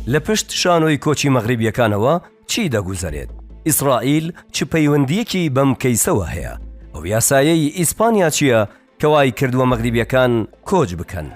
لە پشت شانۆی کۆچی مەغریبییەکانەوە چی دەگوزەرێت؟ ئیسرائیل چ پەیوەندییەکی بەم کەیسەوە هەیە؟ ئەو یاسایەی ئیسپانیا چییە کە وای کردووە مەغریبییەکان کۆچ بکەن؟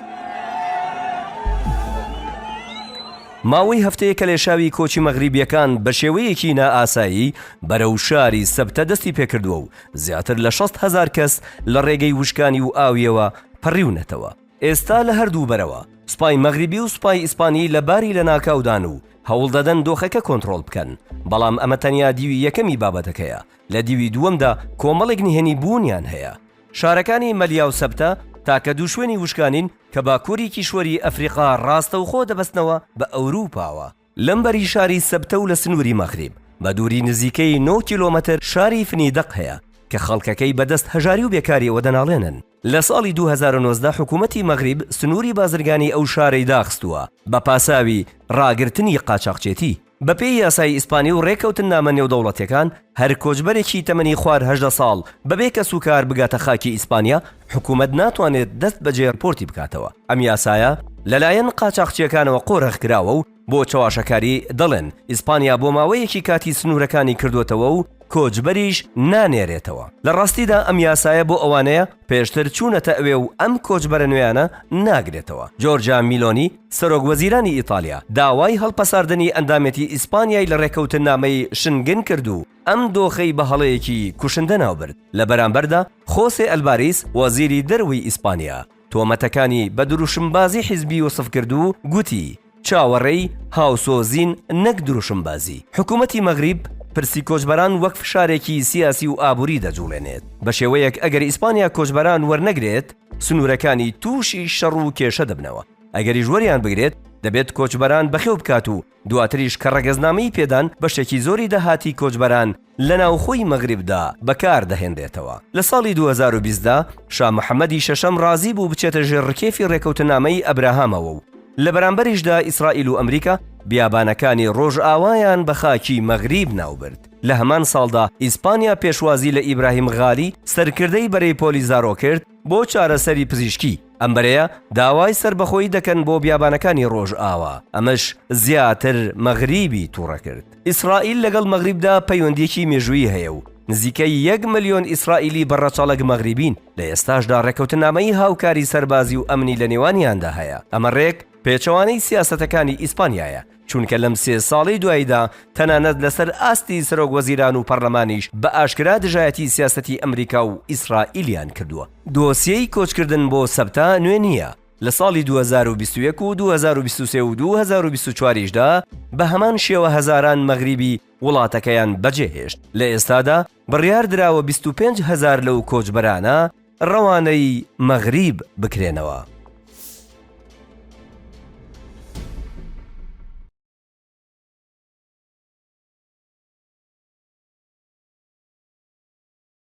ماوەی هەفتەیەکە لێشاوی کۆچی مەغریبییەکان بە شێوەیەکی نائاسایی بەرەو شاری سەبتە دەستی پێکردووە و زیاتر لە 60 هەزار کەس لە ڕێگەی وشکانی و ئاوییەوە پەڕیونەتەوە. ئێستا لە هەردوو بەرەوە، سوپای مەغریبی و سوپای ئیسپانی لە باری لەناکاودان و هەوڵدەدەن دۆخەکە کۆنتڕۆڵ بکەن، بەڵام ئەمە تەنیا دیوی یەکەمی بابەتەکەیە، لە دیوی دووەمدا کۆمەڵێک نهێنی بوونیان هەیە. شارەکانی مەلیا و سەبتە تاکە دوو شوێنی وشکانین کە باکووری کیشوەری ئەفریقا ڕاستەوخۆ دەبەستنەوە بە ئەورووپاوە. لەم بەری شاری سەبتە و لە سنووری مەغریب، بە دووری نزیکەی نۆ کیلۆمەتر شاری فنیدق هەیە کە خەڵکەکەی بە دەست هەژاری و بێکارییەوە دەناڵێنن. لە ساڵی 2019 حکوومەتی مەغریب سنووری بازرگانی ئەو شارەی داخستووە بە پاساوی ڕاگرتنی قاچاخچێتی. بەپێی یاسای ئیسپانی و ڕێککەوتننامە نێودەوڵەتیەکان، هەر کۆچبەرێکی تەمەنی خوار 18 ساڵ بەبێ کەسوکار بگاتە خاکی ئیسپانیا، حکومەت ناتوانێت دەست بەجێ ڕپۆرتی بکاتەوە. ئەم یاسایە لەلایەن قاچاخچیەکانەوە قۆرخ کراوە و بۆ چەواشەکاری دەڵێن ئیسپانیا بۆ ماوەیەکی کاتی سنوورەکانی کردۆتەوە و کۆچبەریش نانێرێتەوە. لە ڕاستیدا ئەم یاسایە بۆ ئەوانەیە پێشتر چوونەتە ئەوێ و ئەم کۆچبەرە نوێیانە ناگرێتەوە. جۆرجا میلۆنی، سەرۆک وەزیرانی ئیتالیا، داوای هەڵپەساردنی ئەندامێتی ئیسپانیای لە ڕێککەوتننامەی شنگن کرد و ئەم دۆخەی بە هەڵەیەکی کوشندە ناوبرد. لە بەرامبەردا خۆسێ ئەلباریس، وەزیری دەرەوەی ئیسپانیا، تۆمەتەکانی بە دروشمبازی حیزبی وسف کرد و گوتی، چاوەڕێی هاوسۆزین نەک دروشمبازی. حکومەتی مەغریب پرسی کۆچبەران وەک فشارێکی سیاسی و ئابووری دەجوڵێنێت، بە شێوەیەک ئەگەر ئیسپانیا کۆچبەران وەرنەگرێت، سنوورەکانی تووشی شەڕ و کێشە دەبنەوە، ئەگەریش وەریان بگرێت، دەبێت کۆچبەران بەخێو بکات و دواتریش کە ڕەگەزنامەی پێدان بەشێکی زۆری داهاتی کۆچبەران لە ناوخۆی مەغریبدا بەکار دەهێنرێتەوە. لە ساڵی 2020 دا شا محەمەدی شەشەم ڕازی بوو بچێتە ژێر ڕکێفی ڕێکەوتنامەی ئەبراهامەوە و لە بەرامبەریشدا ئیسرائیل و ئەمریکا بیابانەکانی ڕۆژئاوایان بە خاکی مەغریب ناوبرد. لە هەمان ساڵدا ئیسپانیا پێشوازی لە ئیبراهیم غالی سەرکردەی بەرەی پۆلیزارۆ کرد بۆ چارەسەری پزیشکی. ئەم بەرەیە داوای سەربەخۆیی دەکەن بۆ بیابانەکانی ڕۆژئاوا، ئەمەش زیاتر مەغریبی توڕە کرد. ئیسرائیل لەگەڵ مەغریبدا پەیوەندییەکی مێژوویی هەیە و نزیکەی یەک ملیۆن ئیسرائیلی بە ڕەچەڵەک مەغریبین، لە ئێستاشدا ڕێککەوتننامەی هاوکاری سەربازی و ئەمنی لە نێوانیاندا هەیە، ئەمە ڕێک پێچەوانەی سیاسەتەکانی ئیسپانیایە، چونکە لەم سێ ساڵەی دواییدا تەنانەت لەسەر ئاستی سەرۆک وەزیران و پەڕلەمانیش بە ئاشکرا دژایەتی سیاسەتی ئەمریکا و ئیسرائیلیان کردووە. دۆسیەی کۆچکردن بۆ سەبتە نوێ نییە، لە ساڵی 2021 و 2023 و 2024 یشدا بە هەمان شێوە هەزاران مەغریبی وڵاتەکەیان بەجێهێشت، لە ئێستادا بڕیار دراوە 25 هەزار لەو کۆچبەرانە ڕەوانەی مەغریب بکرێنەوە.